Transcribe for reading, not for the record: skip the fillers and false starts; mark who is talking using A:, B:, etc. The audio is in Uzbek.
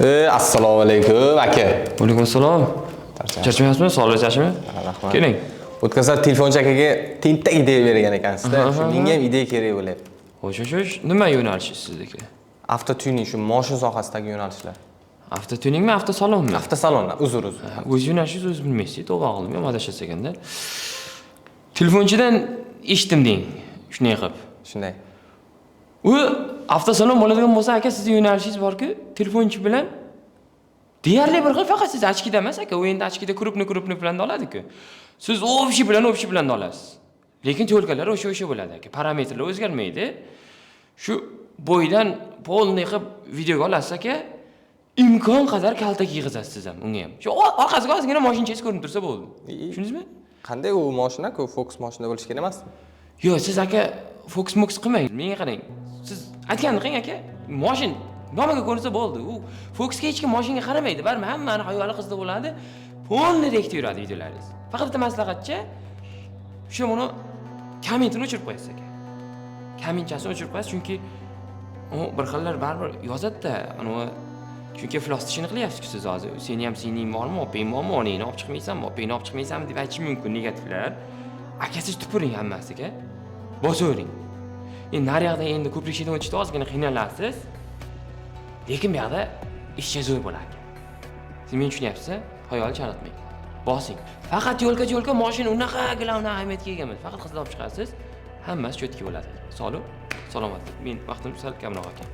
A: Assalomu alaykum aka.
B: Alaykum assalom. Charchamayapsizmi? Sog'lik yaxshimi?
A: Rahmat.
B: Keling.
A: O'tgan safar telefonchi akaga tentak ideya bergan ekansizda. Shu menga ham ideya kerak bo'lyapti.
B: Xo'sh, xo'sh, xo'sh. Nima yo'nalish sizniki?
A: Avtotuning, shu moshin sohasidagi yo'nalishlar.
B: Avtotuningmi, avtosalonmi?
A: Avtosalon, uzr, uzr.
B: O'z yo'nalishingizni o'zi bilmaysiz, to'g'ri qildim, yomon adashasiz ekanda. Telefonchidan eshitdim deng, shunday qilib.
A: Shunday.
B: U avtosalon bo'ladigan bo'lsa, aka, sizni yo'nalishingiz borku, telefonchi bilan deyarli bir xil, faqat siz очки da emas, aka, u endi очки da крупный крупный planda oladi-ku. Siz общий bilan общий planda olasiz. Lekin тёлка lar o'sha o'sha bo'ladi, aka. Parametrlar o'zgarmaydi. Shu bo'ydan полный qilib videoga olasiz, aka. Imkon qadar kaltak yig'izasiz siz ham unga ham. Shu orqasiga ozgina moshinchangiz ko'rinib tursa bo'ldi. Tushundingizmi?
A: Qanday u mashina-ku, Focus mashina bo'lishi kerak emasmi?
B: Yo'q, siz, aka, fokus mokus qilmang. Menga qarang. Siz aytganini qiling, aka. Moshin nomiga ko'rinsa bo'ldi. U fokusga hech kim moshinga qaramaydi. Baribir hammani xayoli qizda bo'ladi. Полный rekda yuradi videolaringiz. Faqat bitta maslahatcha, shu buni kommentini o'chirib qo'yasiz, aka. Kommentchasini o'chirib qo'yasiz, chunki u bir xillar baribir yozadi-da, anavi, chunki iflos ishini qilyapsiz-ku siz hozir. Seni ham singling bormi, opang bormi, onangni olib chiqmaysanmi, opangni olib chiqmaysanmi deb aytishi mumkin negativlar. Aka, siz tupuring hammasiga. Bosavering. Endi nariyoqda endi ko'prik chetdan o'tishda ozgina qiynalasiz. Lekin bu yoqda ishcha zo'r bo'ladi, aka. Siz meni tushunyapsiz? Xayol chalg'itmang. Bosing. Faqat тёлка тёлка mashina unaqa главный ahamiyatga ega emas. Faqat qizlar olib chiqasiz, hammasi чётко bo'ladi. Sog'lik, salomatlik. Men vaqtim sal kamroq ekan.